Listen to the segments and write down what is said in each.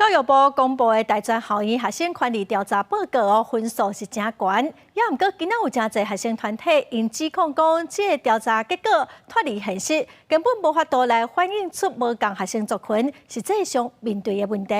教育部公布的大專校院學生權利調查報告哦，分數是誠懸，也毋過今仔有誠濟學生團體𪜶指控講，這个調查結果脫離現實，根本無法度來反映出無仝學生族群實際上面對的問題。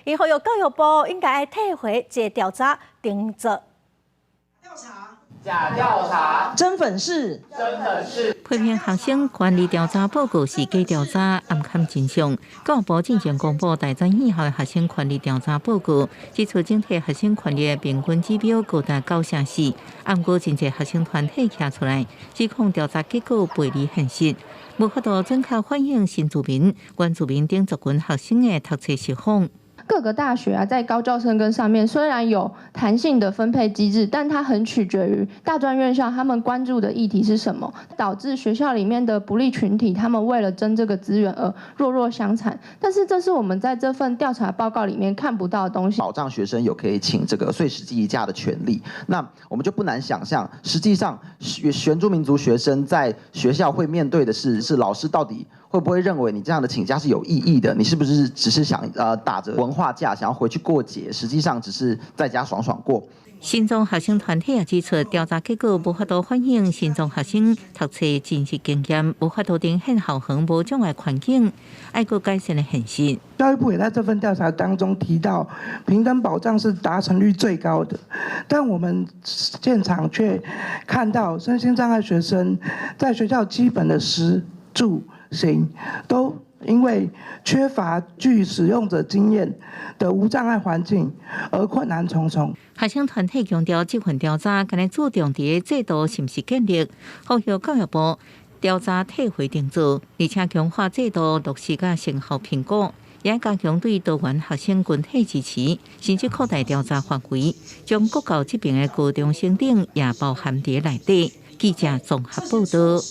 𪜶呼籲教育部應該愛退回這个調查重做。調查。假調查，真粉飾，真粉飾。批評學生權利調查報告是假調查，暗崁真相。教育部進前公布大專院校的學生權利調查報告，指出整體學生權利的平均指標高達9成4。毋過真濟學生團體徛出來，指控調查結果背離現實，無法度準確反映新住民、原住民等族群學生的讀冊實況。各個大學啊，在高教深耕上面雖然有彈性的分配機制，但它很取決於大專院校他們關注的議題是什麼，導致學校裡面的不利群體，他們為了爭這個資源而弱弱相殘。但是這是我們在這份調查報告裡面看不到的東西。保障學生有可以請這個歲時記憶假的權利，那我們就不難想象，實際上原住民族學生在學校會面對的是老師到底會不會認為你這樣的請假是有意義的？你是不是只是想打着文化假想要回去過節，實際上只是在家爽爽過。新莊學生團體也指出，調查結果無法度反映新莊學生讀冊真實經驗，無法度呈現校園無障礙環境愛閣改善的現實。教育部也在這份調查當中提到，平等保障是達成率最高的，但我們現場卻看到身心障礙學生在學校基本的食住行都因為缺乏具使用者經驗的無障礙環境而困難重重。學生團體強調，這份調查敢若注重佇制度是毋是建立，呼籲教育部調查退回重做，而且強化制度落實佮成效評估，也加強對多元學生群體支持，甚至擴大調查範圍，將國教這邊的高中生等也包含佇內底。記者綜合報道。